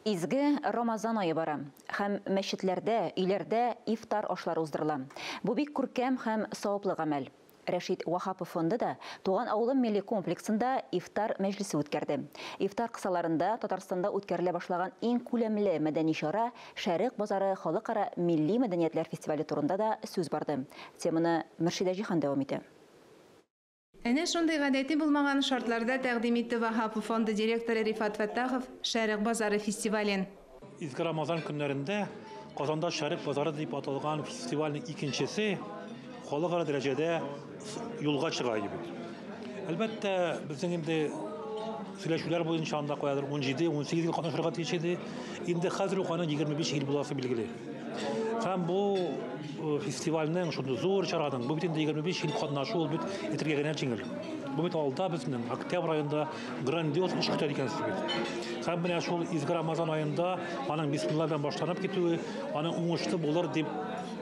Изге Рамазан ае бара һәм мәчетләрдә, өйләрдә ифтар ашлары уздырыла. Бу бик күркәм һәм саваплы гамәл. Рәшит Ваһапов фонды да Туган авылым милли комплексында ифтар мәҗлесе үткәрде. Ифтар кысаларында Татарстанда үткәрелә башлаган иң күләмле мәдәни чара Шәрык базары халыкара милли мәдәниятләр фестивале турында да сүз барды. Теманы Мөршидә Җиһан дәвам итә. Әнә шундый гадәти булмаган шартларда тәкъдим итте Ваһапов фонды директоры Рифат Фәттахов Шәрык базары фестивален. Изге Рамазан көннәрендә Казанда Шәрык базары дип аталган фестивальнең икенчесе халыкара дәрәҗәдә юлга чыга иде бит. Әлбәттә, безнең инде сөйләшүләр буенча анда каядыр 17-18 ел катнашырга тиеш иде. Инде хәзер үк аның 25 ел буласы билгеле. Һәм бу фестивальнең шундый зур чараның, бу бит инде 25 ел катнашу, ул бит әйтергә генә җиңел. Бу бит алда безнең октябрь аенда грандиоз эш көтә дигән сүз бит. Һәм менә шул изге Рамазан аенда аның бисмилла белән башланып китүе, аның уңышлы булыр дип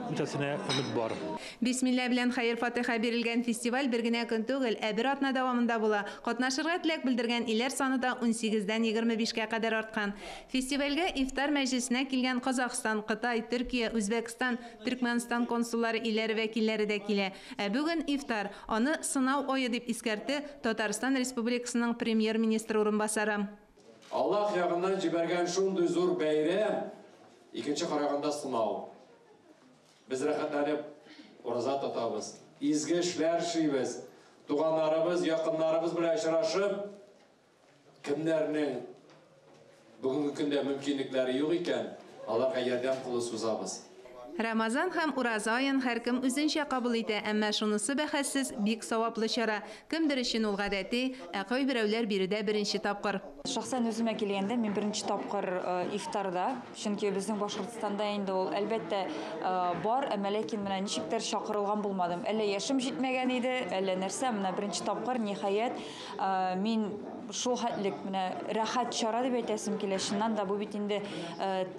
үтәсенә өмет бар. Бисмилла белән хәер-фатиха бирелгән фестиваль бер генә көн түгел, ә бер атна дәвамында була. Катнашырга теләк белдергән илләр саны да 18-дән 25-кә кадәр арткан. Фестивальгә ифтар мәҗлесенә килгән Казахстан, Кытай, Төркия, Үзбәкстан, Төркмәнстан консуллары илләре вәкилләре дә килә. Ә бүген ифтар, аны сынау ае дип искәртте Татарстан Республикасының премьер-министры урынбасары. Аллаһ ягыннан җибәргән шундый зур бәйрәм, икенче караганда сынау. Без рәхәтләнеп ураза тотабыз, изге эшләр эшлибез, туганнарыбыз, якыннарыбыз белән очрашып, кемнәрнең бүгенге көндә мөмкинлекләре юк икән, аларга ярдәм кулы сузабыз. Рамазан һәм ураза аен һәркем үзенчә кабул итә, әмма шунысы бәхәссез бик саваплы чара. Кемдер өчен ул гадәти, ә кайберәүләр биредә беренче тапкыр. Шәхсән үземә килгәндә, мин беренче тапкыр ифтарда, чөнки безнең Башкортстанда инде ул әлбәттә бар, әмма ләкин менә ничектер чакырылган булмадым. Әллә яшем җитмәгән иде, әллә нәрсә, менә беренче тапкыр ниһаять мин шул хәтлек менә рәхәт чара дип әйтәсем килә. Чыннан да бу бит инде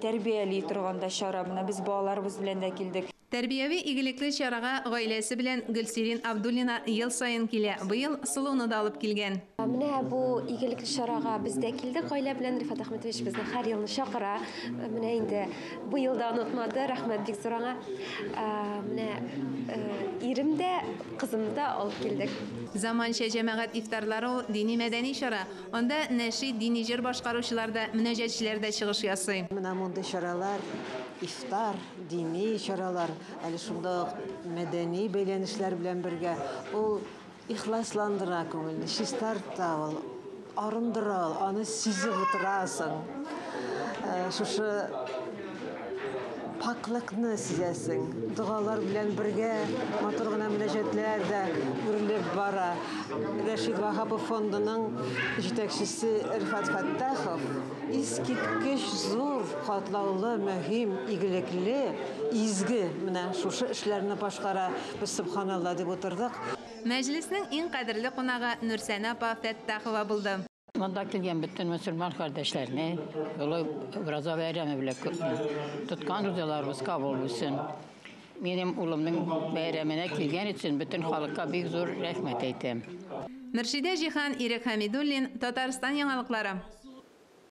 тәрбияли торган да чара. Менә без балаларыбыз белән дә килдек. Тәрбияви игелекле чарага гаиләсе белән Гөлсирин Абдуллина ел саен килә. Быел Сылуны да алып килгән. Менә бу игелекле чарага без дә килдек гаилә белән. Рифат Әхмәтович безне һәр елны чакыра. Менә инде быел да онытмады. Рәхмәт бик зур аңа. Менә ирем дә, кызымны да алып килдек. Заманча җәмәгать ифтарлары ул дини мәдәни чара. Анда нәшид, дини җыр башкаручылар да, мөнәҗәтчеләр дә чыгыш ясый. Менә мондый чаралар, ифтар, дини чаралар, әле шунда ук мәдәни бәйләнешләр белән бергә ул ихласландыра күңелне, чистарта ул, арындыра ул, аны сизеп утырасың. Шушы пакьлыкны сизәсең. Догалар белән бергә матур гына мөнәҗәтләр дә үрелеп бара. Рәшит Ваһапов фондының җитәкчесе Рифат Фәттахов искиткеч зур, катлаулы, мөһим, игелекле, изге менә шушы эшләрне башкара. Без субханалла дип утырдык. Мәҗлеснең иң кадерле кунагы Нурсәнә апа Фәттахова булды. Монда килгән бөтен мөселман кардәшләрне олы ураза бәйрәме белән котлыйм. Тоткан рузаларыбыз кабул булсын. Минем улымның бәйрәменә килгән өчен бөтен халыкка бик зур рәхмәт әйтәм. Мөршидә Җиһан, Ирек Хәмидуллин, Татарстан яңалыклары.